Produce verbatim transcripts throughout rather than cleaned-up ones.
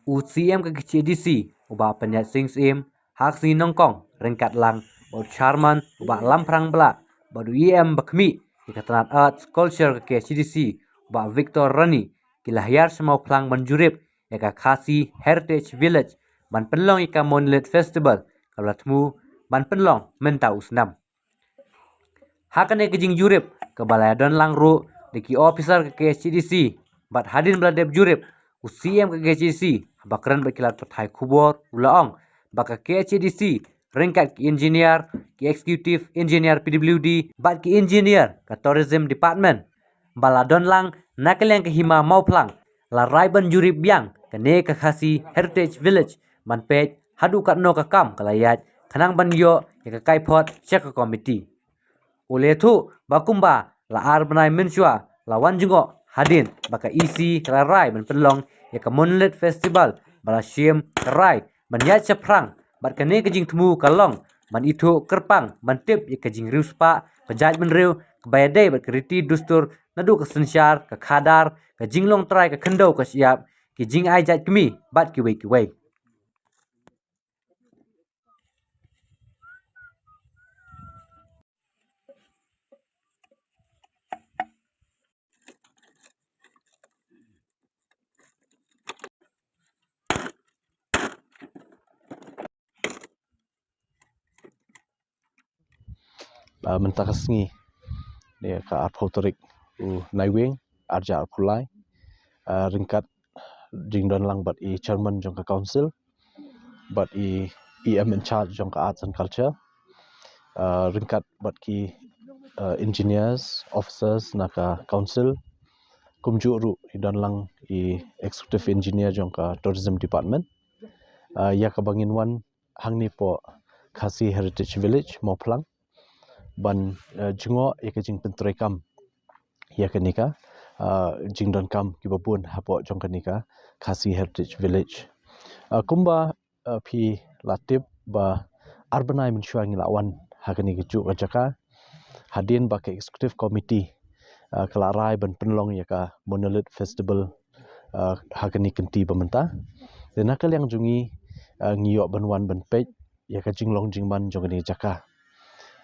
U C E M ka K H A D C, u Bah Pynïaid Sing Syiem, ha ka sngi nyngkong, ryngkat lang bad u Chairman, u Bah Lamphrang Blah, bad u E M ba khmih ïa ka tnat Arts Culture ka K H A D C, u Bah Victor Rani, ki la hiar sha Mawphlang ban jurip ïa ka Khasi Heritage Village ban pynlong ïa ka Monolith Festival kaba la thmu ban pynlong mynta u snem. Ha kane ka jingjurip kaba la ïadon lang ruh da ki ophisar ka K H A D C, bad hadien ba la dep jurip, u C E M ka K H A D C, haba kren bad ki lad pathai khubor, u la ong ba ka K H A D C ryngkat ki engineer, ki executive engineer P W D bad ki engineer ka Tourism Department ba la don lang na ka liang ka Hima Mawphlang, la rai ban jurip biang kane ka Khasi Heritage Village ban peit haduh katno ka kam ka la ïaid khnang ban ïoh ïa ka kaiphod sha ka komiti. U la ïathuh ba kumba la ar bnai mynshuwa la wan jngoh hadien ba ka E C ka la rai ban pynlong ïa ka Monolith Festival, ba la shim ka rai ban ïaid shaphrang bad kane ka jingthmu ka long ban ithuh kyrpang ban tip ïa ka jingriewspah ka jaitbynriew kaba ïadei bad ka riti dustur naduh ka synshar, ka khadar, ka jinglong trai, ka khyndew, ka shyiap, ki jingai jait kmie bad kiwei kiwei. Ah, mynta ka sngi, ne ka arphew tarik u Naiwieng, arhajar arphew lai, ah, ryngkat jingdon lang bad i chairman jong ka council, bad i E M in charge jong ka arts and culture, ah, ryngkat bad ki, ah, engineers, officers na ka council, kumjuh ruh i don lang i executive engineer jong ka tourism department. Ah, ïa kaba ngin wan hangne hapoh Khasi Heritage Village, Mawphlang, ban, eh, jngoh ïa ka jingpyntreikam ïa kane ka, eh, jingdonkam kiba bun hapoh jong kane ka Khasi Heritage Village. Eh, kumba, eh, phi la tip ba ar bnai mynshuwa ngi la wan ha kane kajuh ka jaka, hadien ba ka executive committee, eh, ka la rai ban pynlong ïa ka Monolith Festival, eh, ha kane ka kynti ba mynta. Te na ka liang jong ngi, eh, ngi ïoh ban wan ban peit ïa ka jinglong jingman jong kane ka jaka.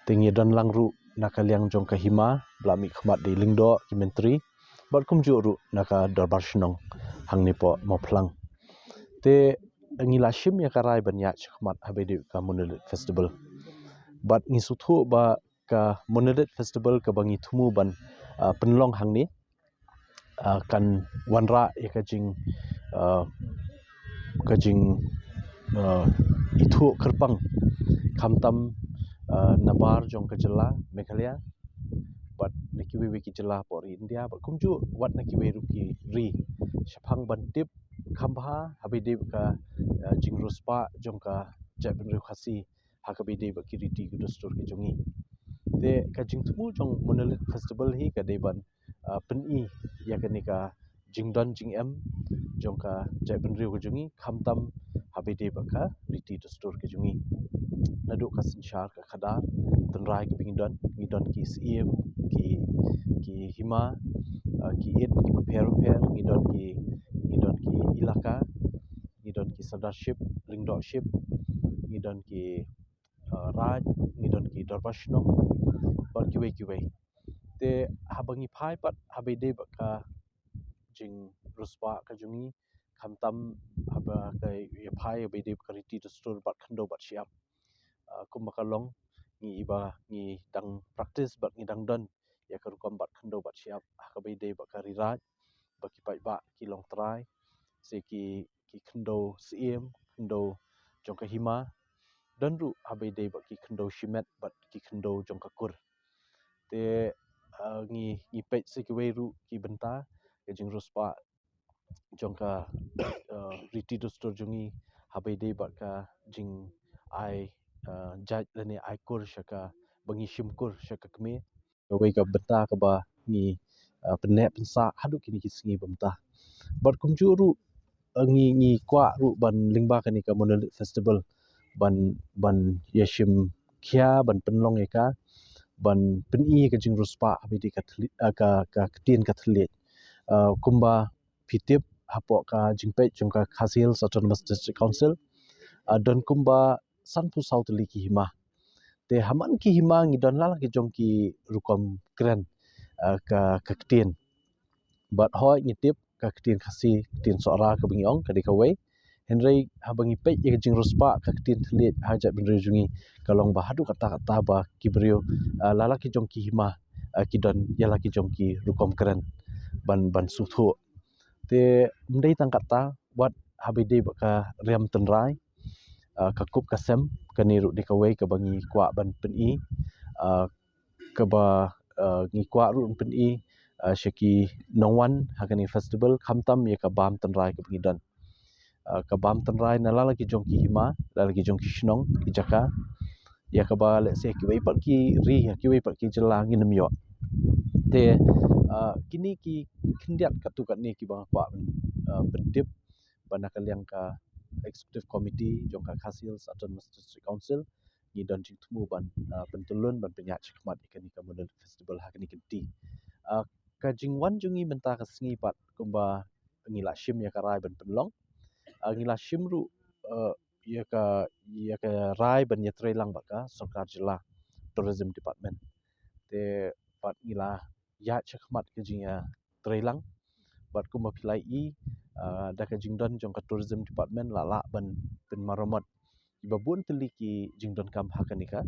Te ngi don lang ruh na ka liang jong ka hima, ba la mihkhmat da i lyngdoh, ki myntri, bad kumjuh ruh na ka dorbar shnong hangne hapoh Mawphlang. Te ngi la shim ïa ka rai ban ïaid shakhmat haba ïadei ka Monolith Festival. Bad ngi sngewthuh ba ka Monolith Festival kaba ngi thmu ban, ah, pynlong hangne, ah, kan wanrah ïa ka jing, ah, ka jing, ah, ithuh kyrpang, khamtam, ah, nabar jong ka jylla Meghalaya bad na kiwei kiwei ki jylla hapoh ri India bad kumjuh wat na kiwei ruh ki ri, shaphang ban tip kham bha haba ïadei ka, ah, jingriewspah jong ka jaitbynriew Khasi ha kaba ïadei bad ki riti ki dustur ki jong ngi. Te ka jingthmu jong Monolith Festival hi ka dei ban, ah, pyni ïa kane ka jingdon jingem jong ka jaitbynriew ka jong ngi, khamtam haba ïadei bad ka riti dustur ka jong ngi. Naduh ka synshar, ka khadar, tynrai kaba ngi don, ngi don ki syiem, ki, ki hima, ah, ki ïit kiba pher bapher, ngi don ki, ngi don ki ilaka, ngi don ki sardar ship, lyngdoh ship, ngi don ki, ah, raid, ngi don ki dorbar shnong, bad kiwei kiwei. Te haba ngi phai pat haba ïadei bad ka jingriewspah ka jong ngi, khamtam haba ka ïa phai haba ïadei bad ka riti dustur bad khyndew bad shyiap. Ah, kumba ka long, ngi iba ngi dang practice bad ngi dang don ïa ka rukom bad khyndew bad shyiap ha kaba ïadei bad ka ri raid, ba ki paidbah ki long trai, se ki, ki khyndew syiem, khyndew jong ka hima, don ruh haba ïadei bad ki khyndew shimet bad ki khyndew jong ka kur. Te, ah, ngi, ngi peit sa kiwei ruh ki bynta ka jingriewspah jong ka, ah, riti dustur jong ngi haba ïadei bad ka jingai, ah, jait lane ai kur sha ka, ba ngi shim kur sha ka kmie. Kawei ka bynta kaba ngi, ah, pynneh pynsah haduh kine ki sngi ba mynta. Bad kumjuh ruh, ah, ngi, ngi kwah ruh ban lyngba kane ka Monolith Festival ban, ban ïashim khia, ban pynlong ïa ka, ban pyni ïa ka jingriewspah haba ïadei ka thylliej, ah, ka, ka ktien ka thylliej. Ah, kumba phi tip, hapoh ka jingpeit jong ka Khasi Hills Autonomous District Council, ah, don kumba sanphew saw tylli ki hima. Te ha man ki hima ngi don la la ki jong ki rukom kren, ah, ka, ka ktien. Bad hooid ngi tip ka ktien Khasi, ktien Sohra kaba ngi ong ka dei kawei. Hynrei haba ngi peit ïa ka jingriewspah ka ktien thylliej ha jaitbynriew jong ngi ka long ba haduh katta katta ba ki briew, ah, la la ki jong ki hima, ah, ki don ïa la ki jong ki rukom kren ban, ban sngewthuh. Te ym dei tang katta, wat haba ïadei bad ka riam tynrai, ah, ka kup ka sem, kane ruh dei kawei kaba ngi kwah ban pyni, ah, kaba, ah, ngi kwah ruh ban pyni, ah, sha ki nongwan ha kane festival, khamtam ïa ka bam tynrai kaba ngi don. Ah, ka bam tynrai na la la ki jong ki hima, la la ki jong ki shnong, ki jaka, ïa kaba lehse kiwei pat ki ri, ïa kiwei pat ki jylla ngin ym ïoh. Te, ah, kine ki khyndiat katto katne kiba nga kwah, ah, pyntip ba na ka liang ka Executive Committee jong ka Khasi Hills Autonomous District Council ngi don jingthmu ban, ah, pyntyllun ban pynïaid shakhmat ïa kane ka Monolith Festival ha kane ka kynti. Ah, ka jingwan jong ngi mynta ka sngi pat kumba ngi la shim ïa ka rai ban pynlong. Ah, ngi la shim ruh, ah, ïa ka, ïa ka rai ban ïatreilang bad ka sorkar jylla, Tourism Department. Te pat ngi la ïaid shakhmat ka jingïatreilang. Bad kumba phi la i, ah, da ka jingdon jong ka Tourism Department la lah ban pynmaramot ïa ba bun tylli ki jingdonkam ha kane ka,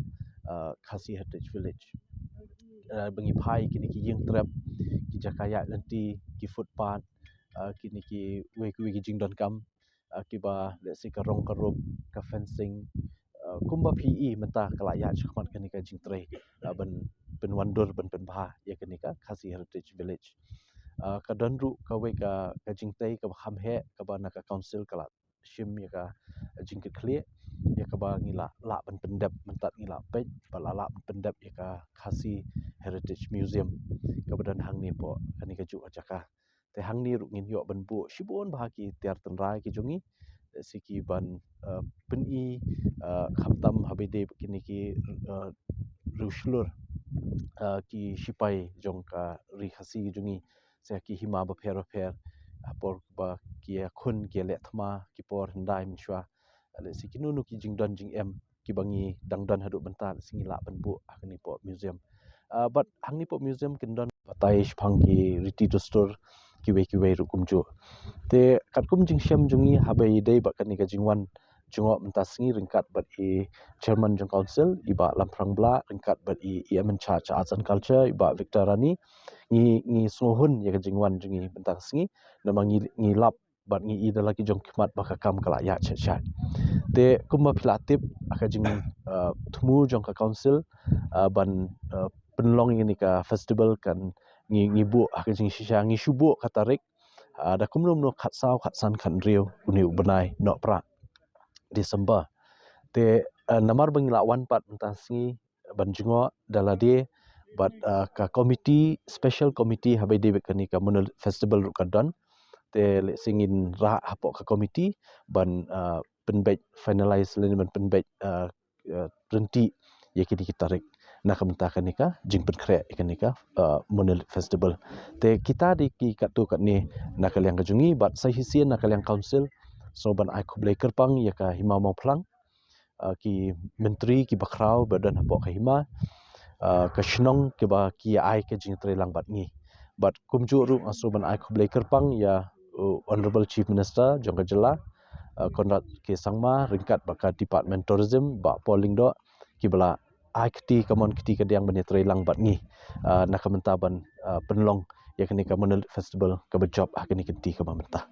ah, Khasi Heritage Village. Ah, ba ngi phai kine ki ïing trep, ki jaka ïaid lynti, ki footpath, ah, kine kiwei kiwei ki jingdonkam, ah, kiba lehse ka rong ka rup, ka fencing, ah, kumba phi i mynta ka la ïaid shakhmat kane ka jingtrei, ah, ban pynwandur ban pynbha ïa kane ka Khasi Heritage Village. Ah, ka don ruh kawei ka, ka jingtei kaba kham heh kaba na ka council ka la shim ïa ka jingkitkhlieh ïa kaba ngi la lah ban pyndep mynta ngi la peit ba la lah ban pyndep ïa ka Khasi Heritage Museum kaba don hangne hapoh kane kajuh ka jaka. Te hangne ruh ngin ïoh ban buh shibun bha ki tiar tynrai ki jong ngi, lehse ki ban, eh, pyni, eh, khamtam haba ïadei bad kine ki, eh, riewshlur, eh, ki shipai jong ka ri Khasi ki jong ngi, sha ki hima bapher bapher, ha por ba ki ïakhun ki ïaleh thma, ki por hyndai mynshuwa. Lehse kino kino ki jingdon jingem kiba ngi dang don haduh mynta, lehse ngi lah ban buh ha kane hapoh museum. Ah, bad hangne hapoh museum kin don batai shaphang ki riti dustur kiwei kiwei ruh kumjuh. Te katkum jingshem jong ngi haba ïadei bad kane ka jingwan jngoh mynta sngi ryngkat bad i chairman jong council, i Bah Lamphrang Blah, ryngkat bad i, i EM in charge Arts and Culture, i Bah Victor Rani, ngi, ngi sngewhun ïa ka jingwan jong ngi mynta sngi, namar ngi, ngi lap bad ngi i da la ki jong ki khmat ba ka kam ka la ïaid shet shet. Te kumba phi la tip, ha ka jing, eh, thmu jong ka council, eh, ban, eh, pynlong ïa kane ka festival kan ngi, ngi buh ha ka jingshisha, ngi shu buh ka tarik, eh, da kumno kumno khatsaw, khatsan, khathynriew une u bnai Nohprah, December. Te, eh, namar ba ngi la wan pat mynta sngi ban jngoh da lade bad, eh, ka committee, special committee haba ïadei bad kane ka Monolith Festival ruh ka don. Te lehse ngin rah hapoh ka committee ban, eh, pynbeit finalize lane ban pynbeit, eh, eh, ryntih ïa kine ki tarik na ka bynta kane ka jingpynkhreh ïa kane ka, eh, Monolith Festival. Te kita dei ki katto katne na ka liang ka jong ngi bad sa shisien na ka liang council, sngewbha ban ai khublei kyrpang ïa ka Hima Mawphlang, eh, ki myntri kiba khraw ba don hapoh ka hima, eh, ka shnong kiba ki ai ka jingtreilang bad ngi. Bad kumjuh ruh nga sngewbha ban ai khublei kyrpang ïa, uh, Honorable Chief Minister jong ka jylla, eh, Conrad K Sangma, ryngkat bad ka Department Tourism, Bah Paul Lyngdoh, kiba la ai kti kamon kti kadiang ban ïatreilang bad ngi, eh, na ka bynta ban, eh, pynlong ïa kane ka Monolith Festival kaba jop ha kane ka kynti kaba mynta.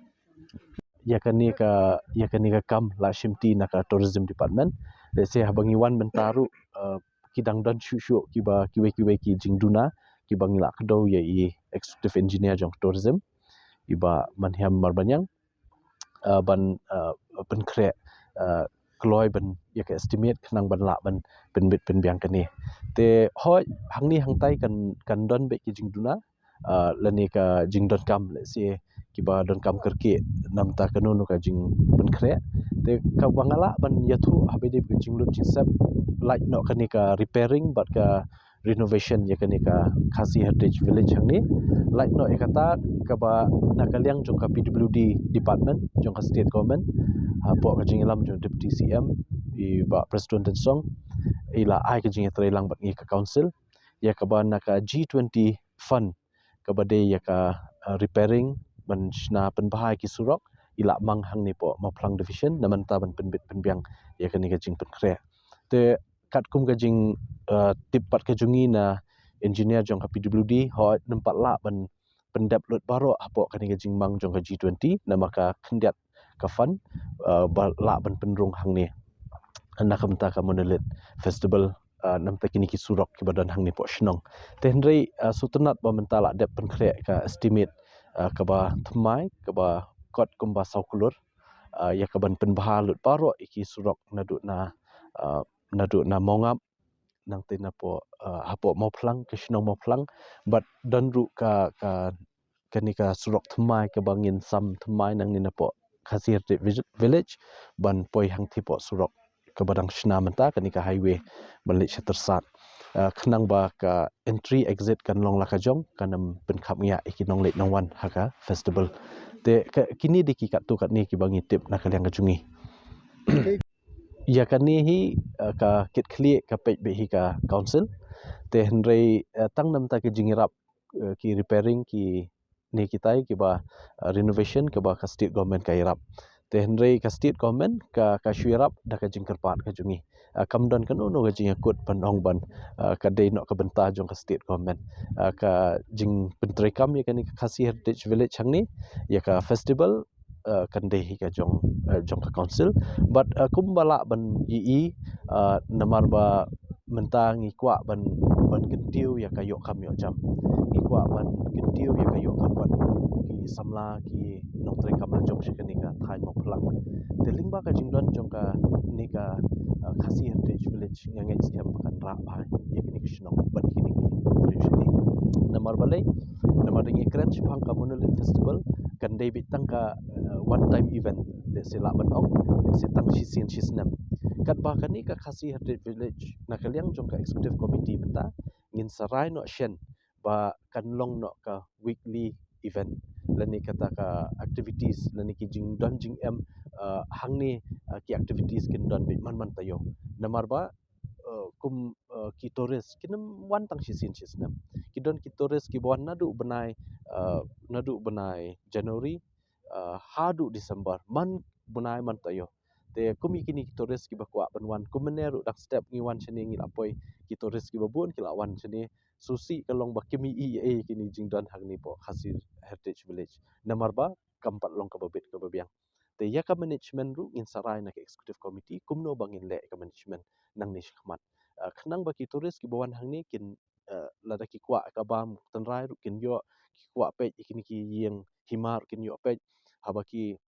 Ïa kane ka, ïa kane ka kam la shimti na ka Tourism Department. Lehse haba ngi wan mynta ruh, eh, ki dang don shuh shuh kiba kiwei kiwei ki jingduna kiba ngi la kdew ïa i Executive Engineer jong Tourism, i Bah Manhiam Marbaniang, eh, ban, eh, pynkhreh, eh, kloi ban ïa ka estimate khnang ban lah ban pynbit pynbiang kane. Te hooid hangne hangtai kan, kan don beit ki jingduna, eh, lane ka jingdonkam, lehse kiba donkam kyrkieh na bynta kano kano ka jingpynkhreh. Te kaba nga lah ban ïathuh haba ïadei bad ka jinglut jingsep, lait noh kane ka repairing bad ka, renovation ïa kane ka Khasi Heritage Village hangne. Lait noh ïa kata kaba na ka liang jong ka P W D department jong ka state government, hapoh ka jingïalam jong Deputy C M, i Bah Prestone Tynsong, i la ai ka jingïatreilang bad ngi ka council ïa kaba na ka G twenty fund kaba dei ïa ka, uh, repairing ban shna pynbha ïa ki surok, i la mang hangne hapoh Mawphlang division na mynta ban pynbit pynbiang ïa kane ka jingpynkhreh. Te katkum ka jing, uh, tip pat ka jong ngi na engineer jong ka P W D, hooid, ym pat lah ban pyndep lut baroh hapoh kane ka jingmang jong ka G twenty namar ka khyndiat ka fund, uh, ba lah ban pynrung hangne na ka bynta ka Monolith Festival, uh, na ka bynta kine ki surok kiba don hangne hapoh shnong. Te hynrei, uh, sngewtynnat ba mynta la dep pynkhreh ka estimate, uh, kaba thymmai, kaba kot kumba saw klur, uh, ïa kaban pynbha lut baroh ïa ki surok naduh na, uh, naduh na Mawngap, nangta napoh, uh, hapoh Mawphlang, ka shnong Mawphlang, bad don ruh ka, ka, kane ka surok thymmai kaba ngin sam thymmai nangne napoh Khasi Heritage Village ban poi hangtei hapoh surok kaba dang shna mynta, kane ka highway ban leit sha Tyrsad. Uh, khnang ba ka entry exit kan long la ka jong, kan ym pynkhapngiah ïa ki nongleit nongwan ha ka festival. Te ka, kine dei ki katto katne kiba ngi tip na ka liang ka jong ngi. Ïa kane hi, uh, ka kit khlieh ka peit beit hi ka council. Te hynrei, uh, tang na ka bynta ki jingïarap, uh, ki repairing, kine kitai kiba, uh, renovation kaba ka state government ka ïarap. Te hynrei ka state government ka, ka shu ïarap da ka jingkyrpad ka jong ngi. Uh, kam don kano kano ka jingïakut ban ong ban, uh, ka dei noh ka bynta jong ka state government. Uh, ka jingpyntreikam ïa kane ka Khasi Heritage Village hangne, ïa ka festival, uh, kan dei hi ka jong, uh, jong ka council. Bad, uh, kumba lah ban ïohi, uh, namar ba mynta ngi kwah ban, ban kyntiew ïa ka ïoh kam ïoh jam. Ngi kwah ban kyntiew ïa ka ïoh kam bad ki samla, ki nongtreikam la jong sha kane ka thaiñ Mawphlang. Te lyngba ka jingdon jong kane ka, uh, Khasi Heritage Village, nga ngeit skhem ba kan rah bha ïa kane ka shnong bad ïa kine ki briew shane. Namar balei? Namar da ngi kren shaphang ka Monolith Festival, kan dei beit tang ka, uh, one time event, lehse lah ban ong, lehse tang shisien shisnem. Katba kane ka Khasi Heritage Village na ka liang jong ka executive committee mynta ngin sa rai noh shen ba kan long noh ka weekly event, lane kata ka activities, lane ki jingdon jingem, uh, hangne, uh, ki activities kin don beit man man taïew. Namar ba, uh, kum, uh, ki tourist kin ym wan tang shisien shisnem. Ki don ki tourist kiba wan naduh bnai, uh, naduh bnai January, uh, haduh December, man bnai man taïew. Te kum ïa kine ki tourist kiba kwah ban wan, kum mynne ruh dang step ngi wan shane ngi la poi, ki tourist kiba bun ki la wan shane. Shisha ka long ba kim ïohi ei ei kine jingdon hangne hapoh Khasi Heritage Village. Namar ba kam pat long kaba bit kaba biang. Te ïa ka management ruh ngin sa rai na ka executive committee kumno ba ngin leh ka management nangne shakhmat. Uh, khnang ba ki tourist kiba wan hangne kin, uh, lada ki kwah ka bam tynrai ruh kin ïoh, ki kwah peit ïa kine ki ïing hima ruh kin ïoh peit, haba ki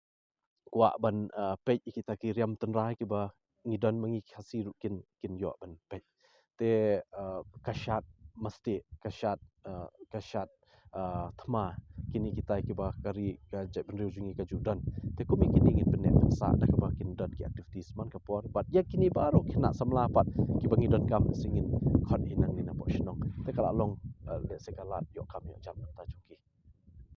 kwah ban, uh, peit ïa kita ki riam tynrai kiba ngi don ma ngi Khasi ruh kin, kin ïoh ban peit. Te, uh, ka shad masteh, ka shad, uh, ka shad, uh, thma, kine kitai kiba ka ri ka jaitbynriew jong ngi ka ju don. Te kum ïa kine ngin pynneh pynsah da kaba kin don ki activities man ka por. Bad ïa kine baroh ki khynnah samla pat kiba ngi donkam lehse ngin khot hi nangne napoh shnong. Te ka la long, uh, lehse ka lad ïoh kam ïoh jam nangta ju.